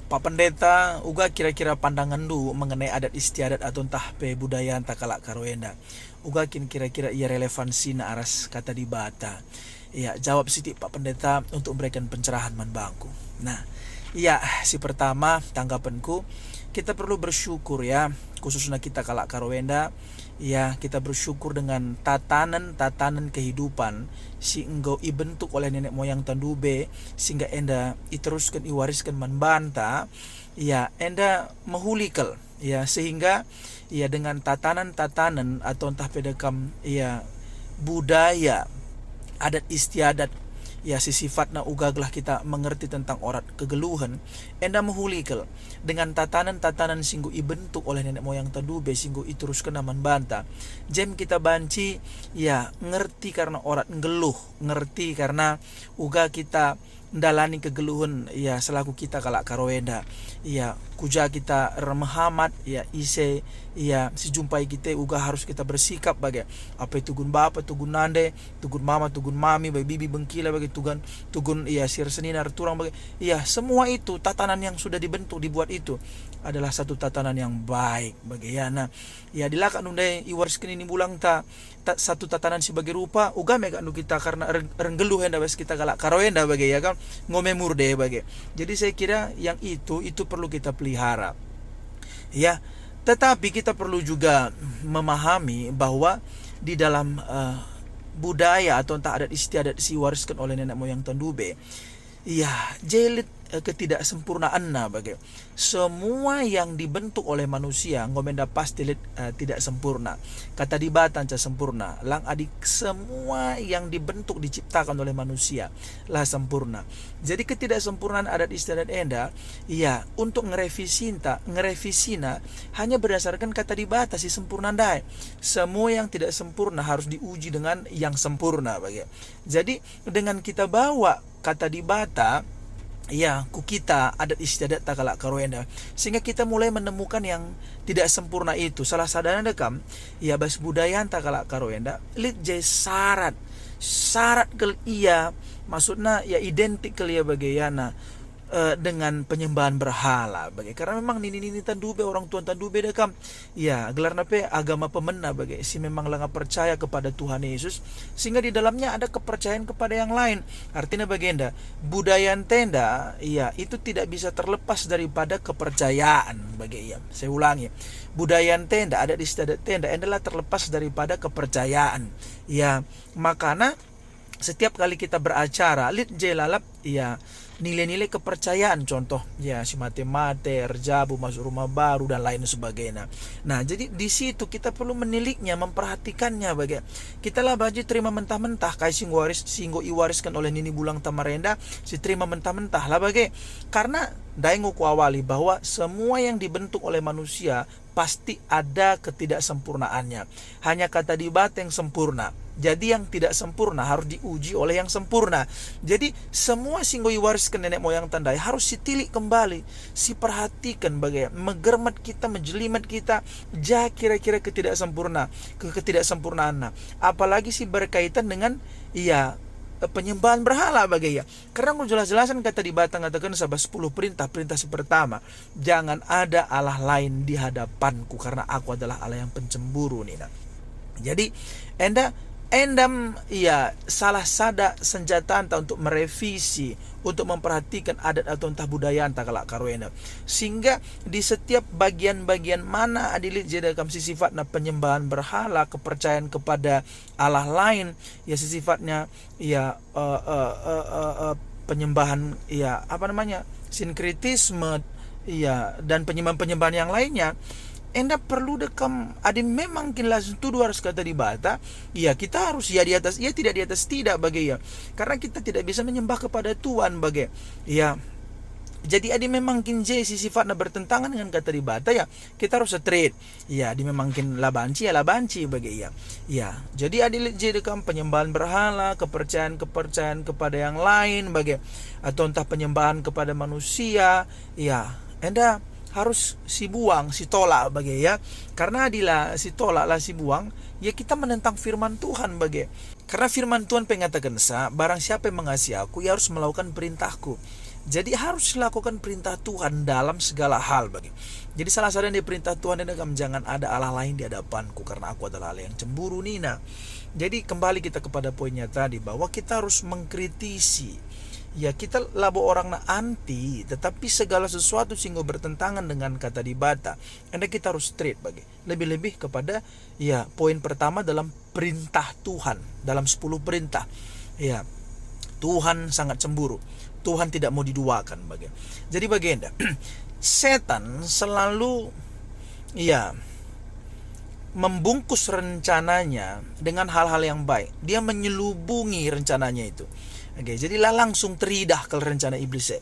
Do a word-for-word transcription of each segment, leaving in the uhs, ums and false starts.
Pak Pendeta, uga kira-kira pandangenndu mengenai adat istiadat atau ntah pe budayanta kalak Karo enda? Uga kin kira-kira ia relevansina aras Kata Dibata? Ya, jawab sitik Pak Pendeta untuk memberikan pencerahan man bangku. Nah, ya, si pertama, tanggapenku, kita perlu bersyukur ya, khususna kita kalak Karo enda, ya, kita bersyukur dengan tatanen-tatanen kehidupan si enggo ibentuk oleh nenek moyangta ndube, sehingga enda iterusken, iwarisken man banta, ya, enda mehuli kal, ya, sehingga, ya, dengan tatanen-tatanen atau ntah pe dekam, ya, budaya, adat istiadat, ya, si sifatna uga gelah kita mengerti tentang orat kegeluhen, enda mehuli kal dengan tatanen-tatanen si enggo ibentuk oleh nenek moyangta ndube, si enggo iteruskenna man banta. Jem kita banci, ya, ngerti karena orat nggeluh, ngerti karena uga kita ndalani kegeluhen, ya, selaku kita kalak Karo enda. Ya, kuja kita ermehamat, ya, ise, ya, si jumpai kita uga harus kita bersikap bage. Ape tugun bapa, tugun nande, tugun mama, tugun mami, bage bibi bengkila, bage tugun, tugun, ya, si ersenina erturang, bage. Ya, semua itu tatanan yang sudah dibentuk, dibuat itu adalah satu tatanan yang baik, bage, ya. Nah, ya, dilaka nundai iwarisken ini bulangta ta-, satu tatanan si bage rupa, uga me kak ndu kita karena er-, ernggeluh enda bas kita kalak Karo enda bage, ya kan, ngome murde bage. Jadi saya kira yang itu, itu perlu kita pelihara. Ya, tetapi kita perlu juga memahami bahwa di dalam, eh, budaya atau entah adat istiadat si iwarisken oleh nenek moyangta ndube, ya, je lit, eh, ketidaksempurnaanna bage. Semua yang dibentuk oleh manusia enggo me enda pasti lit, eh, tidak sempurna. Kata Dibata nca sempurna, lang adi semua yang dibentuk diciptakan oleh manusia la sempurna. Jadi ketidaksempurnaan adat istiadat enda, ya, untuk ngerevisinta, ngerevisina hanya berdasarkan Kata Dibata si sempurna ndai. Semua yang tidak sempurna harus diuji dengan yang sempurna bage. Jadi dengan kita bawa Kata Dibata, ya, ku kita adat istiadatta kalak Karo enda, sehingga kita mulai menemukan yang tidak sempurna itu. Salah sadana dekam, ya, bas budayanta kalak Karo enda, lit je sarat, sarat kal ia, maksudna, ya, identik kal ia bage, ya, nah, eh, dengan penyembahan berhala bage. Karena memang nini-ninita ndube, orang tuanta ndube dekam, ya, gelarna pe agama pemena bage, si memang langa percaya kepada Tuhan Yesus, sehingga di dalamnya ada kepercayaan kepada yang lain. Artinya bagenda, budayanta enda, ya, itu tidak bisa terlepas daripada kepercayaan bage, ya. Saya ulangi, budayanta enda, adat istiadatta enda, enda la terlepas daripada kepercayaan. Ya, makana setiap kali kita beracara, lit je lalap, ya, nilai-nilai kepercayaan, contoh, ya, si mate-mate, erjabu, masuk rumah baru, dan lain sebagainya. Nah, jadi di situ kita perlu meniliknya, memperhatikannya bage. Kita la banci terima mentah-mentah kai si enggo waris-, si enggo iwarisken oleh nini bulangta marenda, si terima mentah-mentah la bage. Karena ndai enggo kuawali bahwa semua yang dibentuk oleh manusia pasti ada ketidaksempurnaannya. Hanya Kata Dibata yang sempurna. Jadi yang tidak sempurna harus diuji oleh yang sempurna. Jadi semua si enggo iwarisken nenek moyangta ndai harus sitilik kembali, siperhatiken bage, megermet kita, mejelimet kita, ja kira-kira ketidaksempurna, ke-, ketidaksempurnaanna. Apalagi si berkaitan dengan, ya, penyembahan berhala bage, ya. Karena enggo jelas-jelasen Kata Dibata ngataken sabah sepuluh perintah, perintah si pertama, "Jangan ada Allah lain di hadapanku, karena Aku adalah Allah yang pencemburu," nina. Jadi, enda, endam, ya, salah sada senjatanta untuk merevisi, untuk memperhatikan adat atau ntah budayanta kalak Karo enda. Sehingga di setiap bagian-bagian mana adi lit je dekam si sifatna penyembahan berhala, kepercayaan kepada Allah lain, ya, si sifatnya, ya, eh, eh, eh, eh, eh, penyembahan, ya, apa namanya, sinkretisme, ya, dan penyembahan-penyembahan yang lainnya, enda perlu dekam, adi memang kin la setuju aras Kata Dibata, ya, kita harus ya di atas ya, tidak di atas tidak bage, ya. Karena kita tidak bisa menyembah kepada Tuhan bage, ya. Jadi adi memang kin je si sifatna bertentangan dengan Kata Dibata, ya, kita harus straight. Ya, adi memang kin la banci, ya la banci bage, ya. Ya, jadi adi lit je dekam penyembahan berhala, kepercayaan-kepercayaan kepada yang lain bage, atau ntah penyembahan kepada manusia, ya, enda harus sibuang, sitolak bage, ya. Karena adi la sitolak, la sibuang, ya, kita menentang firman Tuhan bage. Karena firman Tuhan pe ngatakensa, "Barang siapa yang mengasihi Aku, ia harus melakukan perintahku." Jadi harus lakukan perintah Tuhan dalam segala hal bage. Jadi salah sada ni perintah Tuhan enda kam, "Jangan ada Allah lain di hadapanku, karena aku adalah Allah yang cemburu," nina. Jadi kembali kita kepada poinnya tadi, bahwa kita harus mengkritisi. Ya, kita labo orang na anti, tetapi segala sesuatu si enggo bertentangan dengan kata Dibata, enda kita harus straight bage. Lebih-lebih kepada, ya, poin pertama dalam perintah Tuhan, dalam sepuluh perintah. Ya, Tuhan sangat cemburu. Tuhan tidak mau diduakan bage. Jadi bagenda, setan selalu, ya, membungkus rencananya dengan hal-hal yang baik. Dia menyelubungi rencananya itu. Oke, jadi la langsung teridah kal rencana iblis e.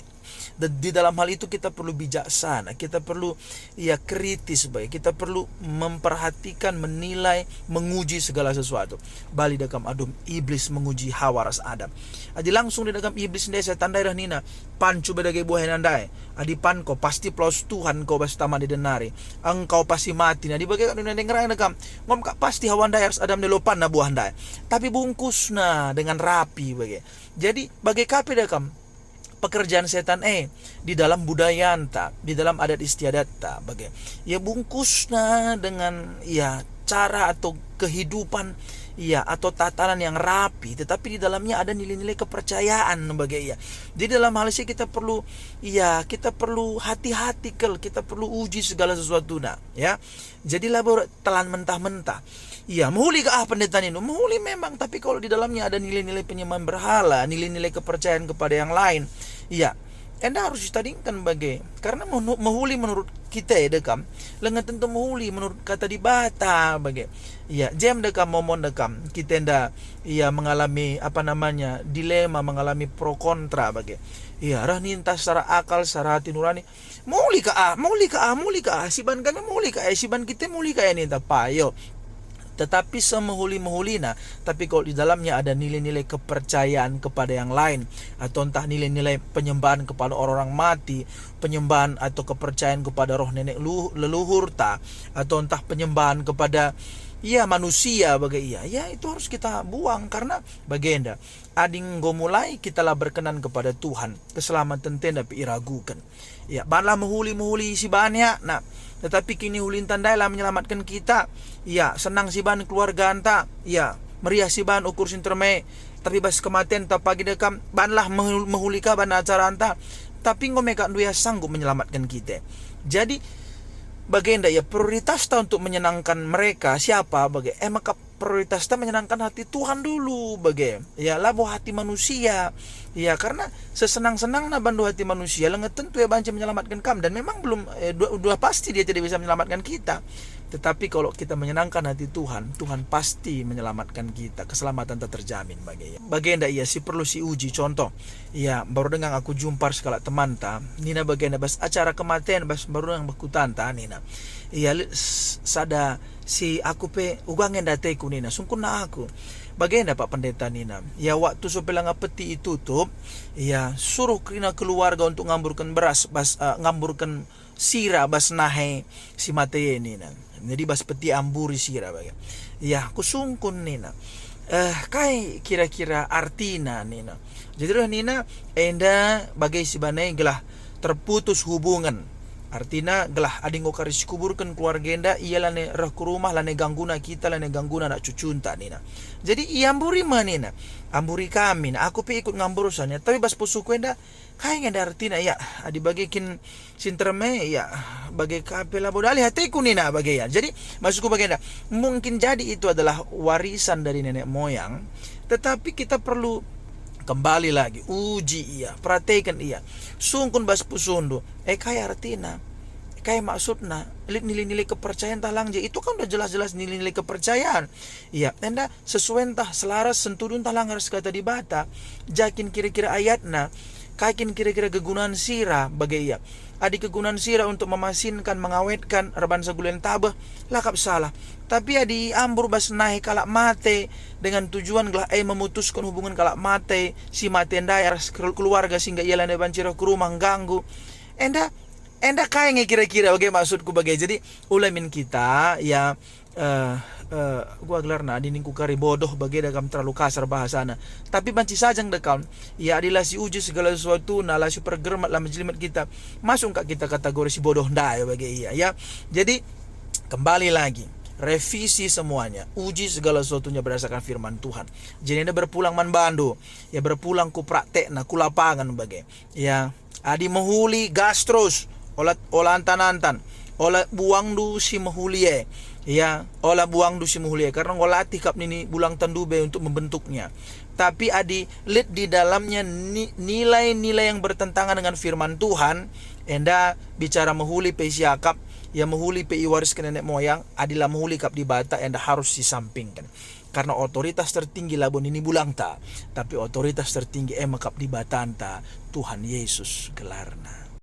Dan di dalam hal itu kita perlu bijaksana, kita perlu, ya, kritis bage, kita perlu memperhatikan, menilai, menguji segala sesuatu. Bali dekam adum iblis menguji Hawa ras Adam. Adi langsung dekam iblis ndai, setan ndai reh nina, "Pan cuba dage buah ena ndai. Adi pan ko, pasti pelawes Tuhan ko bas taman enda nari. Engkau pasti mati." Nah, dibage kak dunia ndai ngerana dekam. Ngom kak pasti Hawa ndai ras Adam ndai lo panna buah ndai. Tapi bungkusna dengan rapi bage. Jadi, bage ka pe dekam pekerjaan setan e di dalam budayanta, di dalam adat istiadatta bage. Ya, bungkusna dengan, ya, cara atau kehidupan, ya, atau tatanan yang rapi, tetapi di dalamnya ada nilai-nilai kepercayaan bage, ya. Jadi dalam hal si kita perlu, ya, kita perlu hati-hati kal, kita perlu uji segala sesuatuna, ya. Jadi labo telan mentah-mentah. Ya, mehuli ka ah pendeta nindu, mehuli memang, tapi kalau di dalamnya ada nilai-nilai penyembahan berhala, nilai-nilai kepercayaan kepada yang lain, ya, enda harus ditadingken bage. Karena menu-, mehuli menurut kita e dekam, lenga tentu mehuli menurut kata Dibata bage. Ya, jem dekam, momon dekam, kita enda, ya, mengalami, apa namanya, dilema, mengalami pro kontra bage. Ya, reh ninta secara akal, secara hati nurani, "Muli ka ah, muli ka ah, muli ka ah, siban kami muli ka eh, siban kita muli ka eh," ninta payo. Tetapi semehuli-mehulina, tapi kalau di dalamnya ada nilai-nilai kepercayaan kepada yang lain, atau entah nilai-nilai penyembahan kepada orang-orang mati, penyembahan atau kepercayaan kepada roh nenek lu-, leluhurta, atau entah penyembahan kepada, ya, manusia bage ia, ya, itu harus kita buang. Karena bagenda, adi enggo mulai kita la berkenan kepada Tuhan, keselamatan enda pe iraguken. Ya, banlah mehuli-mehuli siban ya. Nah, tetapi kinihulinta ndai la menyelamatken kita. Ya, senang siban keluarganta. Ya, meriah siban ukur si nterem e. Tapi bas kematenta pagi dekam, banlah mehul-, mehuli ka ban acaranta. Tapi enggo me kak ndu ia sanggup menyelamatken kita. Jadi, bagenda ya, prioritas ta untuk menyenangkan mereka, siapa bage? E maka prioritas ta menyenangkan hati Tuhan dulu bage. Ya, labo hati manusia. Ya, karena sesenang-senangna bandu hati manusia, lenga tentu ia banci menyelamatkan kam. Dan memang belum, eh, dua, dua pasti dia tidak bisa menyelamatkan kita. Tetapi kalau kita menyenangkan hati Tuhan, Tuhan pasti menyelamatkan kita. Keselamatan tak terjamin bage, ya. Bagenda ia si perlu si uji. Contoh, ya, baru dengang aku jumpar sekalak temanta, nina bagenda bas acara kematen, bas baru dengang bekutanta, nina. Ia, li-, s-, sada si aku pe uga nge ndateku nina, sungkunna aku. Bagenda Pak Pendeta nina, ya, waktu so pe langa peti itutup, ya, suruh kerina keluarga untuk ngamburken beras, bas, eh, ngamburken sira bas nahe si mate e nina. Jadi bas peti amburi sira bage. Ya, kusungkun nina. Eh, kai kira-kira artina nina. Jadi reh nina, enda bage si bana e gelah terputus hubungen. Artina gelah adi enggo kari sikuburken keluarga enda, ia lanai reh ku rumah, lanai gangguna kita, lanai gangguna anak cucunta nina. Jadi iamburi me nina, amburi kami, nah, aku pe ikut ngambursa nina, tapi bas pusuhku enda, kai nge enda artina, ya, adi bage kin si nterem e, ya, bage ka pe labo dalih ateku nina bage, ya. Jadi maksudku bagenda, mungkin jadi itu adalah warisan dari nenek moyang, tetapi kita perlu kembali lagi, uji ia, perhatikan ia. Sungkun bas pusuhndu, eh, kai artina? Kai maksudna? Lit nilai-nilai kepercayaan tah lang je? Itu kan udah jelas-jelas nilai-nilai kepercayaan. Iya, enda sesuai ntah selaras sentudu ntah lang ras kata Dibata. Ja kin kira-kira ayatna? Kai kin kira-kira kegunan sira bage ia? Adi kegunan sira untuk memasinkan, mengawetkan, erban sagulen tabeh, lakap salah. Tapi adi ambur bas nahe kalak mate dengan tujuan gelah e memutuskan hubungan kalak mate, si mate ndai ras kel-, keluarga si enggo ia lanai banci reh ku rumah ngganggu, enda, enda kai nge kira-kira bage maksudku bage? Jadi, ula min kita, ya, eh, eh, gua gelarna, adi ningku kari bodoh, bagenda kam terlalu kasar bahasana. Tapi banci saja nda kam, ya, adi la siuji segala sesuatu, na la sipergermat, la menjelimet kita, masuk ka kita kategori si bodoh ndai bage ia, ya. Jadi, kembali lagi, revisi semuanya, uji segala sesuatunya berdasarkan firman Tuhan. Jadi enda berpulang man bandu, ya, berpulang ku praktekna, ku lapangan bage, ya. Adi mehuli, gas terus, ola, ola antan-antan, ola buangndu si mehuli e, ya, ola buangndu si mehuli e, karena enggo latih kap nini bulangta ndube untuk membentuknya. Tapi adi lit di dalamnya ni-, nilai-nilai yang bertentangan dengan firman Tuhan, enda bicara mehuli pe siakap, ya, mehuli pe iwarisken nenek moyang, adi la mehuli kap Dibata, enda harus sisampingken. Karena otoritas tertinggi labo nini bulangta, tapi otoritas tertinggi e me kap Dibatanta, Tuhan Yesus gelarna.